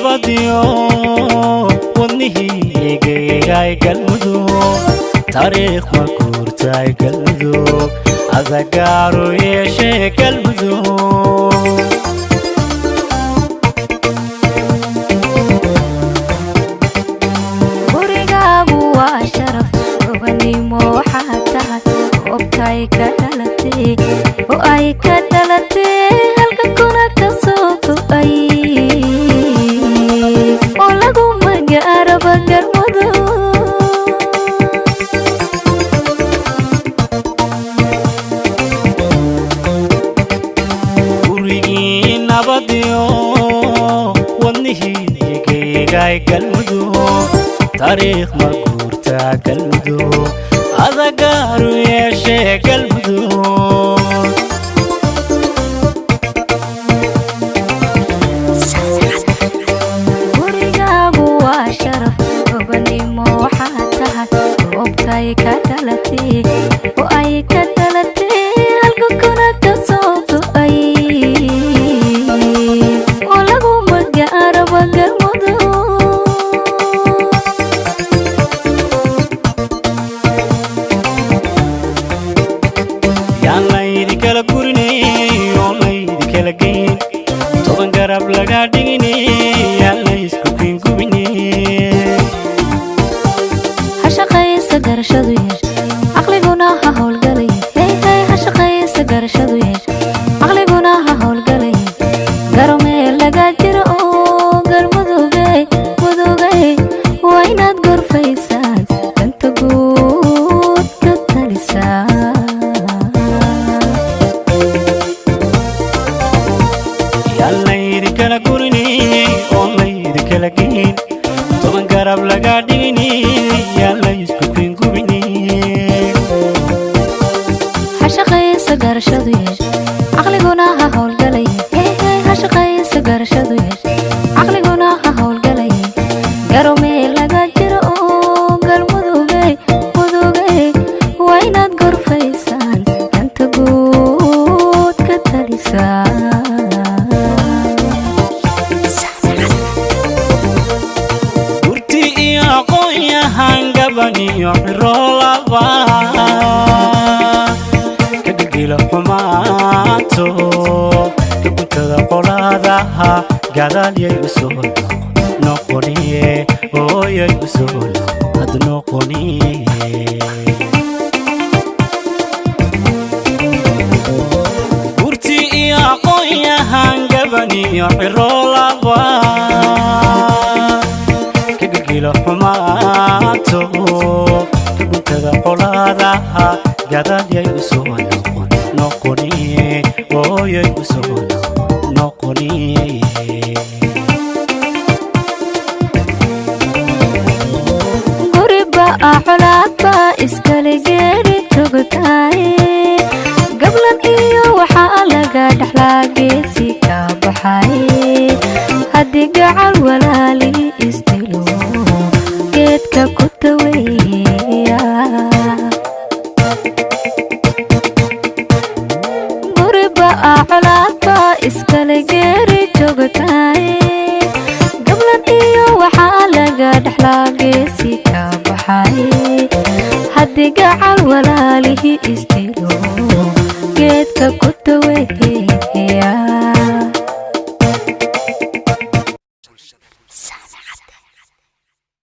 Nabadiyo wadnihiigaygaay Galmudug, taariikh ma guurtaay Galmudug, adagaaru yeeshee Galmudug. Gurigaagu waa sharaf, gobanimo waxaa tahay goobtay ka dhalatay oo ay ka dhalatay halka kuna ka soo go'ay oo lagu magaaraba Galmudug. Gurigii nabadiyo wadnihiigaygaay Galmudug, taariikh ma guurtaa Galmudug, adagaaru yeeshee Galmudug. Gurigaagu waa sharaf, gobanimo waxaa tahay goobtay ka dhalatay oo ay ka dhalatay halka kuna ka soo go'ay oo lagu magaaraba Galmudug. Yaan laydi kala gurinay oo laydi kala geyn, toban garab laga dhigine, yaan laysku kiingubine. Ha shaqaysa garashadu yeesh, caqliguna ha howlgalay. Hey hey, ha shaqaysa garashadu yeesh, caqliguna ha howlgalay. Garo meel laga jiro oo Galmuduge mudugay, waa inaad gorfaysaan danta guud ka talisaa. Yaan laydi kala gurinay oo laydi kala geyn, toban garab laga dhigine, yaan laysku kiingubine. Ha shaqaysa garashadu yeesh, caqliguna ha howlgalay. Hey hey, ha shaqaysa garashadu yeesh, caqliguna ha howlgalay. Garo meel laga jiro oo Galmuduge mudugay, waa inaad gorfaysaan danta guud ka talisaa. Gurti iyo aqoon-yahan, gaban iyo ciroolaba ka gilgila xumaato, ka guntada qolaadaha, gadaalyay u soo noqoniye, ooyay u soo had noqoniye. Gurti iyo aqoon-yahan, gaban iyo ciroolaba ka gilgila xumaato, ka guntada colaadaha, gadaalyay u soo noqon noqoniye, ooyay u soo noqoniye. Guriba colaadba iskale geeri jogtaay, gablan iyo waxaa laga dhexlaa geesi ka baxay. Haddii gacal walaali isdilo, geedka ku daweeya. Guriba colaadba iskale geeri jogtaay, gablan iyo waxaa laga dhexlaa geesi ka baxay. Haddii gacal walaalihi isdilo